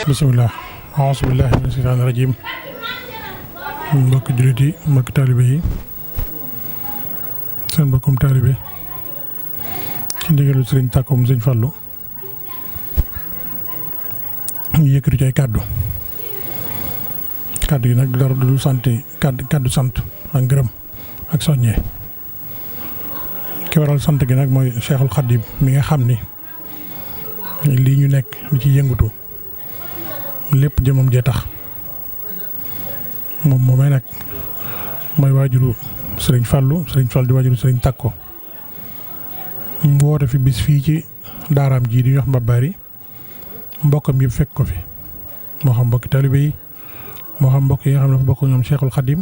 bisimilah aousubillahi mina sheytaani rajim mbokki jullit yi mbokki taalibe yi seen mbokkum taalibe ci ndigalu sëriñ Tàkkoom sëñ Fallu ñu yëkkati ci ay kàddu yi nag dara du sant kàddu sant ak ngërëm ak soññee ki waral sant gi nag mooy Cheikhul Khadim mi nga xam ni lii ñu nekk li ci yëngatu lépp jëmam jee tax moom moomay nag mooy waajuru sëriñ Fallu di waajuru sëriñ Tàkko mu woote fi bis fii ci daaraam ji di ñu wax Mbabari mbokkam yëpp fekk ko fi moo xam mbokki taalibe yi moo xam mbokk yi nga xam ne dafa bokk ñoom Cheikhul Khadim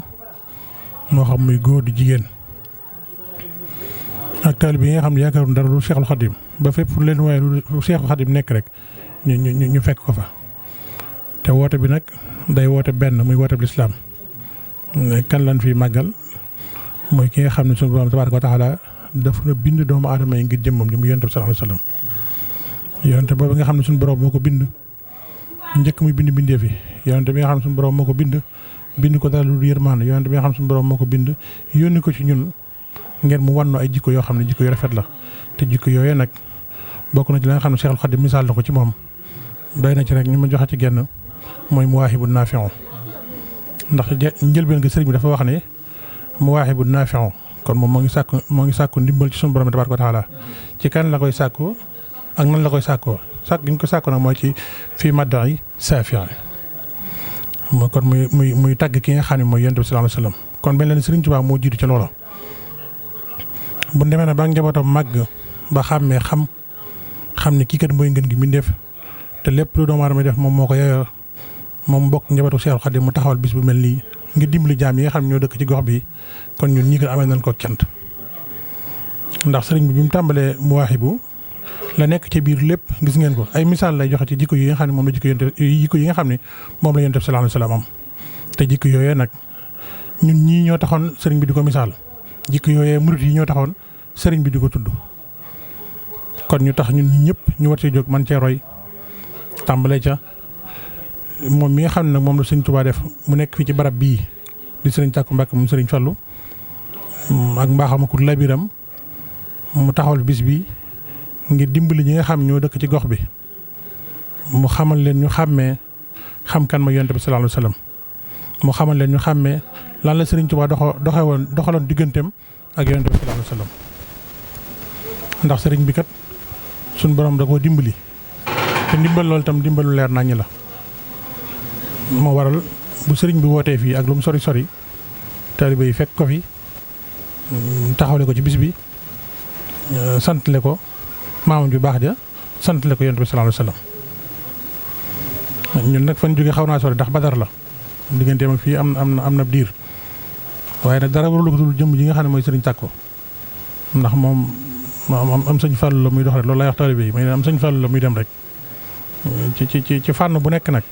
moo xam muy góor di jigéen ak taalibe yi nga xam ne yaakaaru dara lu Cheikhul Khadim ba fépp fu leen waaye lu Cheikhul Khadim nekk rek ñu fekk ko fa te woote bi nag day woote benn muy woote bi lislaam kan lan fi màggal mooy ki nga xam ne suñu borom tabaaraka wa taala dafa na bind doomu aadama yi ngir jëmmam ji mu yonent bi sallallahu alayhi wa sallam yonent boobu nga xam ne suñu borom moo ko bind njëkk muy bind bindee fi yonent bi nga xam ne suñu borom moo ko bind ko dara lu yërmaan yonent bi nga xam ne suñu borom moo ko bind yónni ko ci ñun ngeen mu wanno ay jikko yoo xam ne jikko yu rafet la te jikko yooyee nag bokk na ci la nga xam ne Cheikhul Khadim misaal na ko ci moom doy na ci rek ñu ma joxe ci genn mooy muwaahibu naafi'u ndax njëlbeen nga sëriñ bi dafa wax ne muwaahibu naafi'u kon moom moo ngi sàkku ndimbal ci sunu borom tabaaraka wa taala ci kan la koy sàkku ak nan la koy sàkkoo sàkk gi ñu ko sàkku nag mooy ci fii madda'i saafi'i kon muy tàgg ki nga xam ne mooy yonent bi sallallahu alayhi wa sallam kon benn leen sëriñ Tuubaa moo jiitu ca loola bu demee nag ba njabootam màgg ba xàmmee xam ne kii kat mooy ngeen gi mbindeef te lépp lu doomu aadama def moom moo ko yeyoo moom mbokk njabootu Cheikhul Khadim mu taxawal bis bu mel nii ngir dimbali jaam yi nga xam ne ñoo dëkk ci gox bi kon ñun ñii ko amee nañ ko cant ndax sëriñ bi mu tàmbalee Mawaahibu la nekk ci biir lépp gis ngeen ko ay misaal lay joxe ci jikko yi nga xam ne moom la jikko yi nga xam ne moom la Yonent bi sallallahu alayhi wa sallam am te jikko yooyee nag ñun ñii ñoo taxoon sëriñ bi di ko misaal jikko yooyee murit yi ñoo taxoon sëriñ bi di ko tudd kon ñu tax ñun ñëpp ñu war ci jóg man cee roy tàmbalee ca moom mi nga xam ne nag moom la sëriñ Tuubaa def mu nekk fii ci barab bii di sëriñ Tàkko Mbàkke moom sëriñ Fallu ak mbaaxam ak labiram mu taxawal bis bi ngir dimbali ñi nga xam ñoo dëkk ci gox bi mu xamal leen ñu xàmmee xam kan ma Yonent bi sallallahu alayhi wa sallam mu xamal leen ñu xàmmee lan la sëriñ Tuubaa doxaloon digganteem ak Yonent bi sallallahu alayhi wa sallam ndax sëriñ bi kat suñ borom da koo dimbali te ndimbal loolu itam dimbalu leer naññ la moo waral bu sëriñ bi wootee fii ak lu mu sori sori taalibe yi fekk ko fi taxawle ko ci bis bi santle ko maamam ju baax ja santle ko Yonent bi sallallahu alayhi wa sallam ñun nag fan jóge xaw naa sori ndax Badar la digganteem ak fii am na diir waaye nag dara warul ko dul jëmm ji nga xam ne mooy sëriñ Tàkko ndax moom am sëñ Fallu la muy dox rek loolu lay wax taalibe yi may am sëñ Fallu la muy dem rek ci fànn bu nekk nag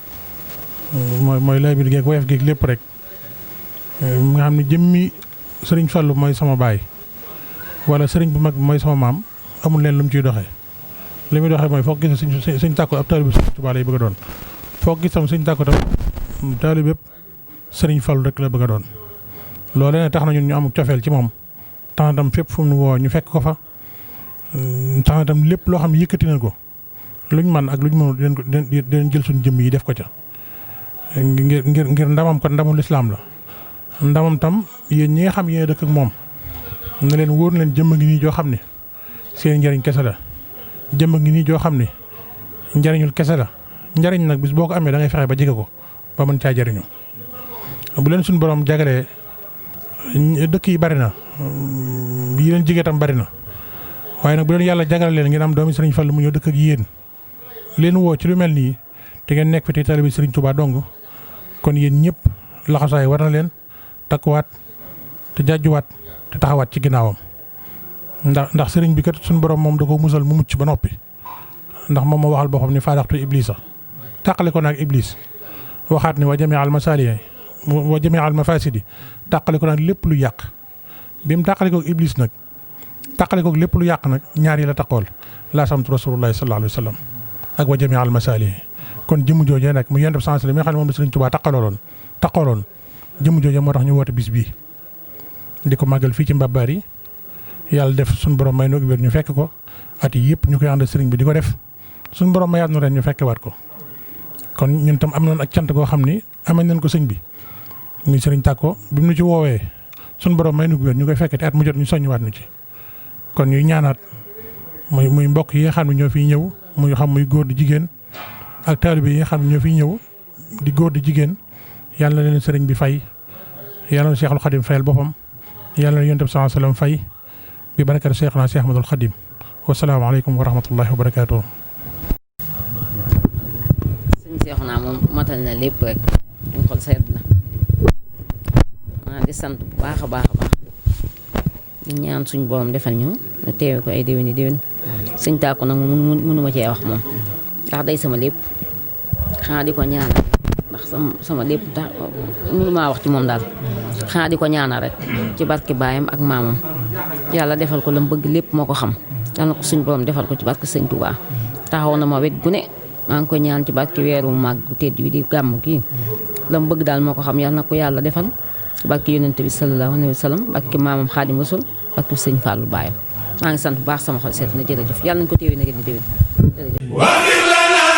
mooy lay bi geeg woyof geeg lépp rek nga xam ne jëmmi sëriñ Fallu mooy sama baay wala sëriñ bu mag mooy sama maam amul leen lu mu ciy doxee li muy doxee mooy foog gis sëñ Tàkko ab taalibe sëriñ Tuubaa lay bëgg a doon foog gis tam sëñ Tàkko tam taalibe bépp sëriñ Fallu rek la bëgg a doon loolu ne tax na ñun ñu am cofeel ci moom tax na tam fépp fu mu woo ñu fekk ko fa tax na tam lépp loo xam ne yëkkati na ko luñ man ak luñ mënul dinañ jël suñu jëmm yi def ko ca ngir ndamam kon ndamul lislaam la. ndamam tam yéen ñi nga xam yéen dëkk ak moom na leen wóor leen jëmm ngi nii joo xam ne seen njariñ kese la jëmm ngi nii joo xam ne njariñul kese la njariñ nag bis boo ko amee da ngay fexe ba jege ko ba mën caa jariñu bu leen suñu borom jagalee dëkk yi bari na yi leen jege tam bari na waaye nag bu leen yàlla jagale leen ngeen am doomi Sëriñ Fallu mu ñëw dëkk ak yéen leen woo ci lu mel nii te ngeen nekk fi te taalibe Sëriñ Tuubaa dong kon yéen ñëpp laxasaay war na leen takkuwaat te jàjjuwaat te taxawaat ci ginnaawam ndax sëriñ bi kat suñu borom moom da ko musal mu mucc ba noppi ndax moom moo waxal boppam ni faadaxtu iblisa tàqale ko naag iblis waxaat ni wa jamii al masalihi wa jamii al mafasidi tàqale ko naag lépp lu yàq bi mu tàqale koog iblis nag tàqale koog lépp lu yàq nag ñaar yi la taqool laa samtu rasulullahi sallallahu alayhi wa sallam ak wa jamii al masalihi kon jëmm joojee nag mu yonent bi sallallahu alayhi wa sallam mi nga xam ne moom la Sëriñ Tuubaa taqaloon jëmm jooje moo tax ñu woote bis bii di ko màggal fii ci Mbabbar yi yàlla def suñu borom may noog wér ñu fekk ko at yi yëpp ñu koy ànd sëriñ bi di ko def suñu borom mayaat nu ren ñu fekkewaat ko kon ñun tam am nañ ak cant goo xam ni amañ nañ ko sëñ bi muy sëriñ Tàkko bi mu nu ci woowee suñu borom may noog wér ñu koy fekke te at mu jot ñu soññiwaat nu ci kon ñuy ñaanaat muy mbokk yi nga xam ne ñoo fiy ñëw muy xam muy góor di jigéen ak taalibe yi nga xam ne ñoo fiy ñëw di góor di jigéen yàlla na leen sëriñ bi fay yàlla na Cheikhul Khadim fayal boppam yàlla na Yonent bi sallallahu alayhi wa sallam fay bi barakati Cheikhna Cheikh Ahmadul Khadim wassalaamu aleykum wa rahmatullahi wa barakaatuh. sëñ Cheikhouna moom matal na lépp rek ñu xol sedd na di sant bu baax a baax di ñaan suñu borom defal ñu teewe ko ay déwéni déwén sëñ Tàkko nag mënuma cee wax moom ndax day sama lépp xanaa di ko ñaanal ndax sama lépp tax mënu maa wax ci moom daal xanaa di ko ñaanal rek ci barke baayam ak maamam yàlla defal ko la mu bëgg lépp moo ko xam yàlla na ko suñu borom defal ko ci barke sëñ Touba taxaw na ma wet gu ne maa ngi ko ñaan ci barke weeru màgg tedd wi di gàmm kii la mu bëgg daal moo ko xam yàlla na ko yàlla defal ci barke yonent bi sallallahu alayhi wa sallam barke maamam Xaadim Rasul barke sëñ Fallou baayam maa ngi sant bu baax sama xol seet na jërëjëf yàlla nañu ko téewee na gën di déwén jërëjëf